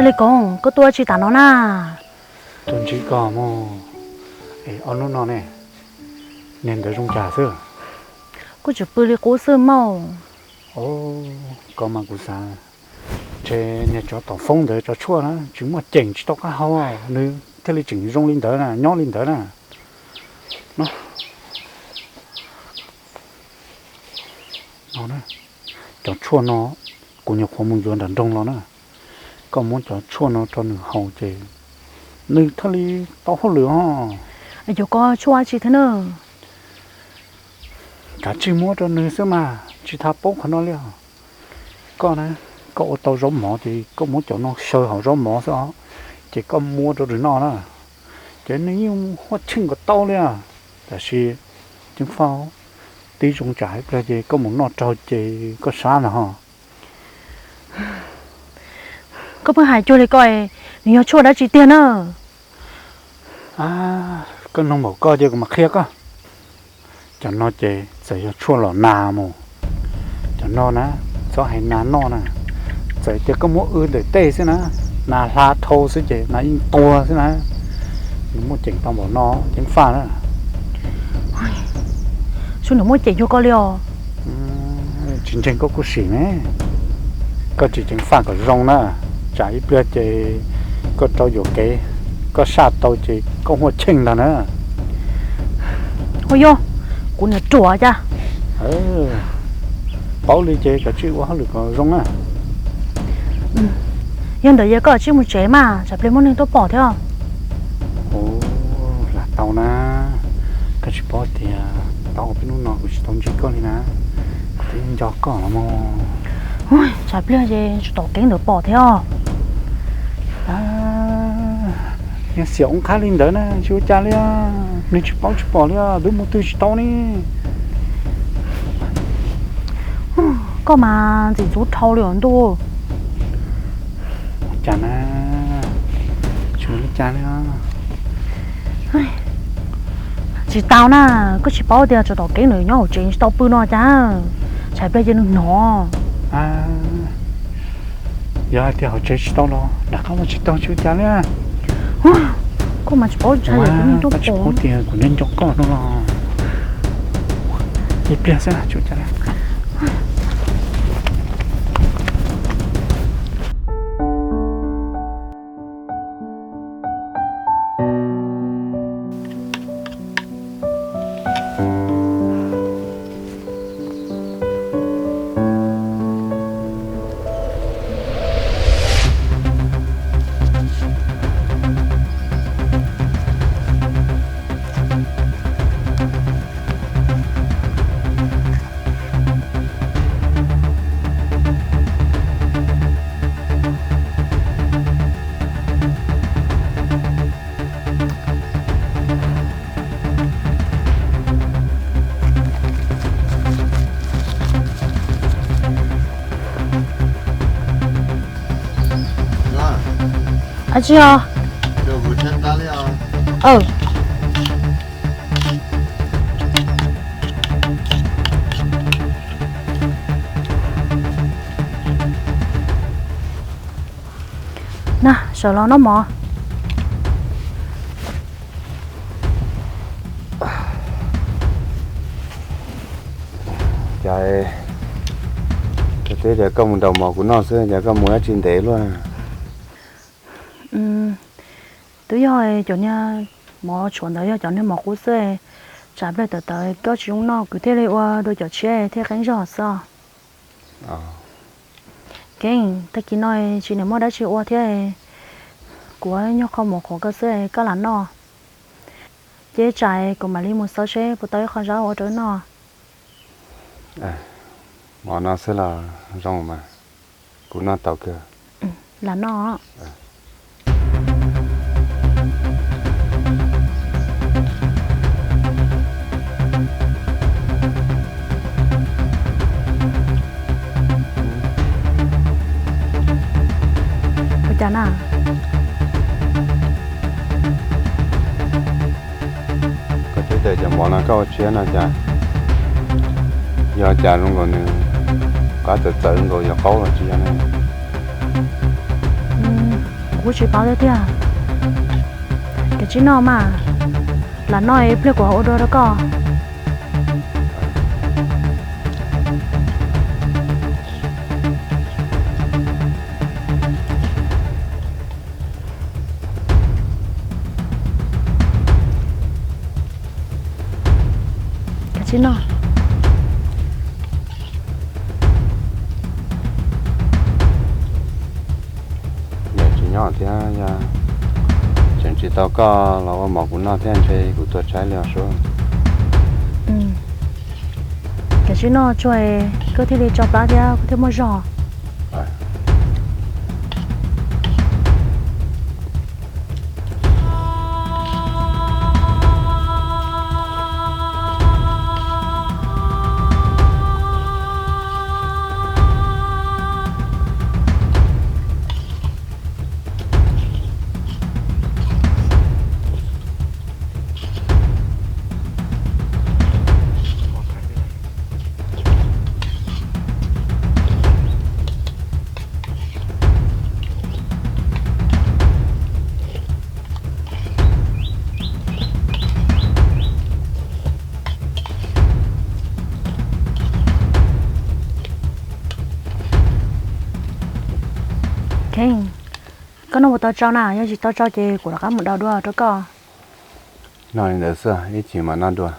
Li Koos, koj tuaj tsis tas no na? Tuaj ntsib koj mus. Es ob hnub no ne, niag ntawd zoo cas xwb? Kuj tsis pw li qub xwb mog. Koj mas kuv xav, ntshe niag tsov tom foob ntawd tso tshuaj na, tsis muaj ceem tsis tau qab hau, nws thiaj li tseem zoo li ntawd na, nyob li ntawd na. No, cov tshuaj no kuv nyuam qhuav mus ntxuav nram nroog los na. Koj muab cov tshuaj no rau nws haus ces nws thiaj li tau hauj lwm os. Yuav koj tshuaj dab tsi thiab na? Kav tsij muab rau nws xwb mas, tsis tas paub qhov no li os. Koj na, koj ua tau zaub mov ces koj muab cov no xyaw hauv zaub mov xwb os, ces koj muab rau nws noj na, ces nws yeej huaj cheej nkaus tau li os. Tab sis Ceev Faj, tib zoo tsam ib pliag ces koj mus noj raug ces koj sab ntag ho. Koj pheej hais cuag li koj, nws yog tshuaj dab tsi tiag na? Koj nug npaum koj ces kuv mam qhia koj. Cov no ces txawm yog tshuaj los nag mus, cov no na, txhob hais nag noj na, txawm tias koj muab w ntawm tej xwb na, nag hla dhau xwb ces nag yeej tuag xwb na. Nws muaj ceem tau npaum no, Ceev Faj na. Xyov nws muaj ceem cuag koj li os. Tsis ntseeg koj kuj sim ne. Koj tsis Ceev Faj kom zoo na, tsam ib pliag ces koj rau yuam kev, koj saj tau ces koj huaj cheej ntag na. Ua yog, kuv niam ruam cas. Paub li ces kav tsij ua hauj lwm kom zoo na. Yog ntawd yog koj kav tsij mus tsev mas tsam pliag muaj neeg tuaj pom thiab. Lam tau na, koj tsis paub tias tau ob peb hnub no kuv tsis tau ntsib koj li na, kuv twb nco koj los mas. Tsam pliag ces tsum tom keeb ntawd pom thiab. Yog xiam oob qhab li ntawd na tsis ua cas li, nws tsis paub tsis pom li, twb mus twg tsis tau ne. Koj mas ntxim ntxub dhau li os ntuj. Ua cas na, tsis ua li cas li. Tsis tau na, koj tsis paub tias tsum tom keeb ntawd nyob hauv tsev tsis tau pw no cas, tsam pliag ces nws hnov. Yog hais tias hauv tsev tsis tau los nram qab los tsis tau tsis ua cas li. Koj mas tsis paub ntshai, tsis paub tias kuv nco nco koj no los. Ib pliag xwb tsis ua cas li. Ab tsi os. Na, sawv los noj mov. Cas, twb tias koj mus nraus mov kuv noj xwb, cas koj mus dab tsi ntev luaj? Twb yog cov niag mov tshuav ntawd yog cov niag mov qub xwb, tsam pliag tawv tawv koj tsis zoo noj kuv thiaj li ua dua cov tshiab thiaj qeeb zog xwb os. Keeb, tag kis no tsis niam muaj dab tsi ua thiab, kuv nyuag qho mov qhuav koj xwb koj lam noj. Ces tsam kuv mam li mus xauj seb puas tau ib qho zaub ua rau wb noj. Mov no xwb los zoo mas, kuv noj tau kawg. Lam noj. Ua cas na? Koj twb tias cov mov no koj ua tshiab no cas, yog cas zoo nkaus nws qab txawv txawv nkaus yog qaub los tsis yog ne? Kuv tsis paub tiag tiag. Kav tsij noj mas, lam noj ib pliag kuv ho ua dua rau koj. Kav tsij noj. Niam tsis nyob thiab, yog tseem tsis tau koj los ua mov kuv noj thiab ntshe kuv tuag tshaib li os Suab. Kav tsij noj tsuag, koj thiaj li tso plab thiab koj thiaj muaj zog. Kheej, koj noj puas tau tsau na? Yog tsis tau tsau ces kuv rov qab mus daus dua rau koj. Noj li ntawd xwb, ib chim mam noj dua.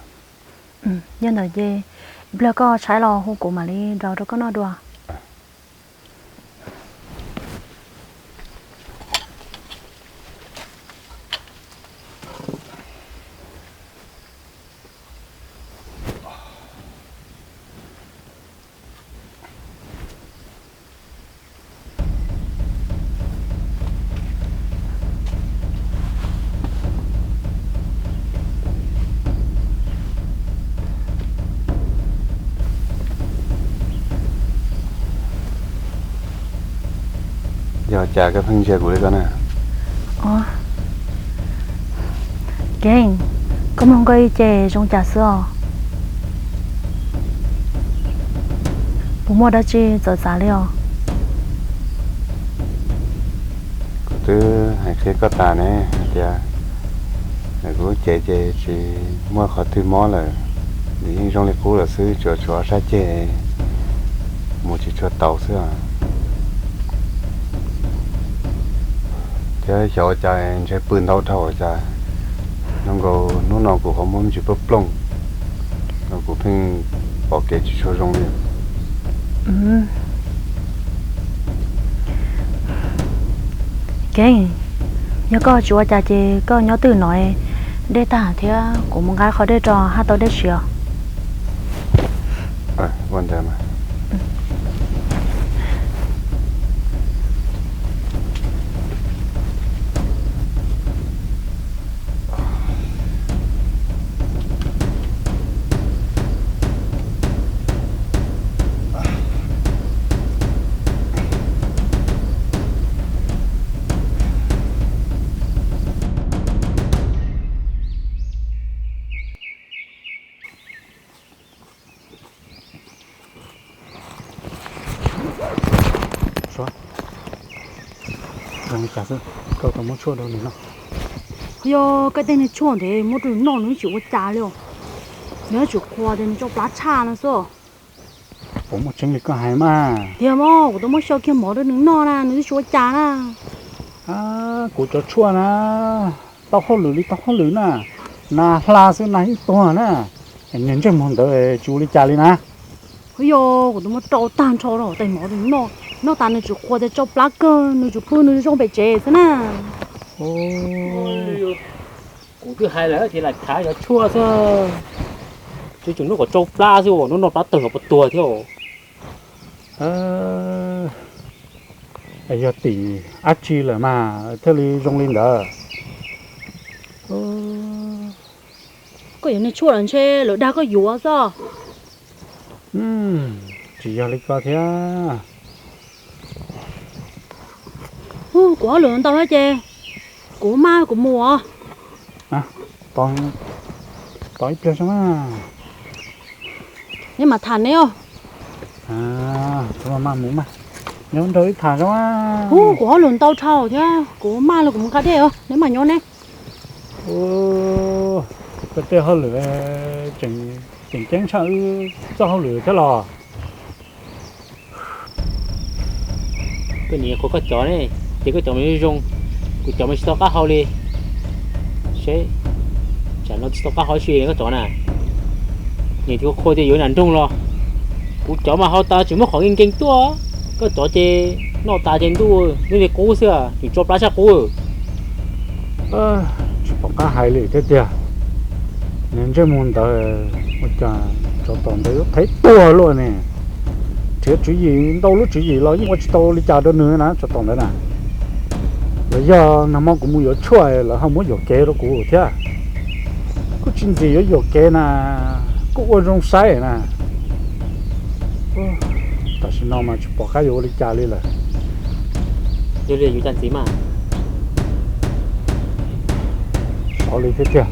Yog ntawd ces ib pliag koj tshaib los hu kuv mam li daus rau koj noj dua. Yog cas koj pheej ntsia kuv li ko na? Kev, koj mloog koj ib ce zoo cas xwb os? Puas muaj dab tsi txawv txav li os? Kuv twb hais qhia koj tas ne hais tias kuv lub cev ces tsis muaj qhov twg mob lawm, nws yeej zoo li qub lawm xwb, tsuas tshuav ob sab ceg mus tsis tshua tau xwb os. Thiab xyov ua cas ntshe pw ntau dhau ua cas, zoo nkaus hnub no kuv qhov muag me ntsis plooj plooj, kuv pheej pom kev tsis tshua zoo li. Kev, yog koj tsis ua cas ces koj nyob twj no dej tag thiab kuv mus nqa qhov dej rau haj tau dej siav. Suab, zoo li cas xwb, koj tau muab tshuaj rau nws noj? Yog koj tej niag tshuaj ntev muab rau nws noj nws tsis ua cas li os. Nws yuav tsum qhuas tias nws tsau plab tshaj no xwb. Puas muaj tseeb li koj hais mas? Tiag mas, kuv tau muab xyaw kiag mov rau nws noj na, nws twb tsis ua cas na. Kuv cov tshuaj na, tau hauj lwm li tau hauj lwm na, nas hla xwb nas yeej tuag na. Niag ntsej muag ntawd tsis ua li cas li na. Yog kuv tau muab rau tag nrho rau hauv tais mov rau nws noj, noj tas nws tseem qhuas tias tsau plab kawg, nws tseem pw nws zoo pem tsev xwb na. Kuv twb hais lawm tias lam khav cov tshuaj xwb, tseem hnub kom tsau plab xwb, hnub noj plab tawg los puas tuag thiab. Yog tim dab tsi lawm mas thiaj li zoo li ntawd? Koj yuav niag tshuaj los ntshe lawv dag koj yuav xwb. Tsis yog li ko thiab. Kuv hauj lwm ntau thiab ces kuv maj kuv mus os. Tos ib pliag tso mas. Neb mam tham neb os. Maj mus mas. Nyob nrog wb tham saib. Ub, kuv hauj lwm ntau dhau thiab kuv maj los kuv mus nqa dej os, neb mam nyob ne. Koj tej hauj lwm tseem ceeb tshaj wb txoj hauj lwm thiab los? Koj niam qhuas koj cov ne, ces koj cov mas zoo zoo, kuv cov mas tsis tau qab hau li. Seb, tsam no tsis tau qab hau ib si li koj cov na. Niam thiaj qhuas tias yuav nram nroog los, kuv cov mas hau tas tseem muab qhov nkees nkees tuaj, koj cov ces noj tas ces ntuj, ntuj li qub xwb, tseem tso plab sab qub. Tsis pom qab hais li thiab tiag. Niag ntsej muag ntawd ua cas tsov tom ntawd yuav thev tuag luaj ne. Nrhiav tswv yim ntau lub tswv yim los yeej ua tsis tau li cas rau nws na tsov tom ntawd na. Los yog nag hmo kuv mus yuav tshuaj lawv ho muab yuam kev rau kuv thiab. Kuj tsis ntxim yuav yuam kev na, kuj ua zoo saib na. Tam sim no mas tsis pom qab yuav ua li cas li lawm. Yog li yuav cas ntxiv mas? Xav li thiab tiag.